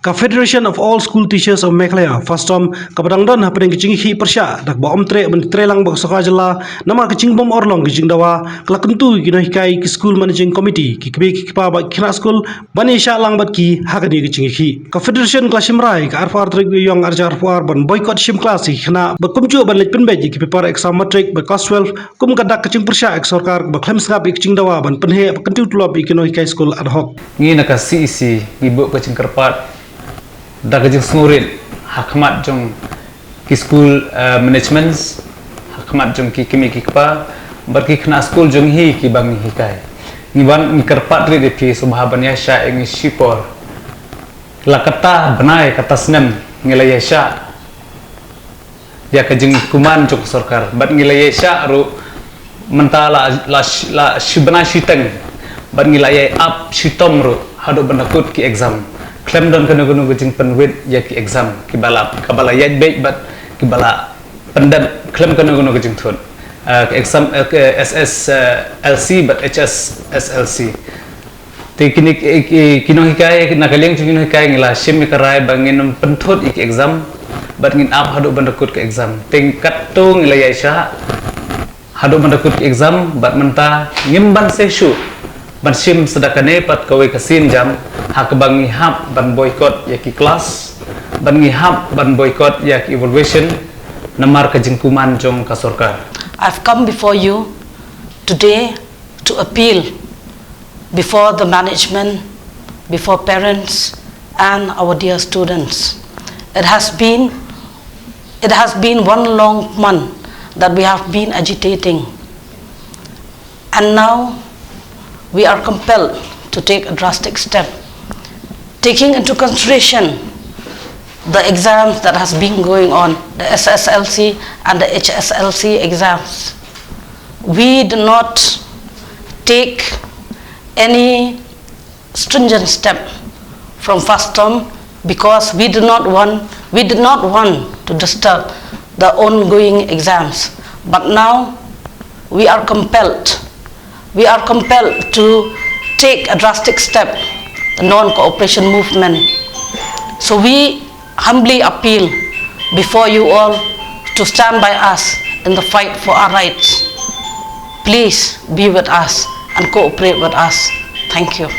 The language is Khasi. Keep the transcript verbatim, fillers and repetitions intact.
Ka Federation of All School Teachers of Meghalaya, FASTOM, kaba dang don hapdeng ka jingïakhih pyrshah da kaba ym treh ban trei lang bad ka sorkar jylla namar ka jingbym urlong ka jingdawa, ka la kyntu ïa ki nonghikai, ki school managing committee, ki kmie ki kpa bad ki khynnah skul ban ïaishah lang bad ki ha kane ka jingïakhih. Ka Federation ka la shim rai ka arphew ar tarik u Ïong arhajar arphew ar ban boycott shim klas ïa ki khynnah bad kumjuh ban leit pynbeit ïa ki paper exam matric bad class twelve kum ka dak ka jingpyrshah ïa ka sorkar kaba khlem sngap ïa ka jingdawa ban pynheh bad kyntiew tulop ïa ki nonghikai skul ad hoc. Ngi na ka C E C ngi buh ka jingkyrpad da ka jingsngewrit ha khmat jong ki school, eh, managements, ha khmat jong ki kmie ki kpa bad ki khynnah skul jong hi kiba ngi hikai. Ngi wan ngi kyrpad rit ïa phi sngewbha ban ïaishah ïa ngi shipor. La katta bnai katta snem ngi la ïaishah ïa ka jingkuman jong ka sorkar bad ngi la ïaishah ruh mynta la, la, la shi bnai shiteng bad ngi la ïai ap shitom ruh haduh ban da kut ki exam. Khlem don kano kano ka jingpynwit ïa ki exam kiba la, kaba la ïaid beit bad kiba la pyndep khlem kano kano ka jingthut. Eh, ka exam, eh, ka S S L C bad H S S L C. Te kine ki, ki, ki nonghikai, na ka liang jong ki nonghikai ngi la shim ïa ka rai ba ngin ym pynthut ïa ki exam bad ngin ap haduh ban da kut ka exam. Te katto ngi la ïaishah haduh ban da kut ki exam bad mynta ngim banse shuh ban shim sa da kane pat kawei ka sienjam ha kaba ngi hap ban boycott ïa ki klas, ban ngi hap ban boycott ïa ki evaluation namar ka jingkuman jong ka sorkar. I've come before you today to appeal before the management, before parents and our dear students. It has been, it has been one long month that we have been agitating, and now we are compelled to take a drastic step, taking into consideration the exams that has been going on, the S S L C and the H S S L C exams. We do not take any stringent step from FASTOM because we do not want, we did not want to disturb the ongoing exams. But now we are compelled, we are compelled to take a drastic step, the non-cooperation movement. So we humbly appeal before you all to stand by us in the fight for our rights. Please be with us and cooperate with us. Thank you.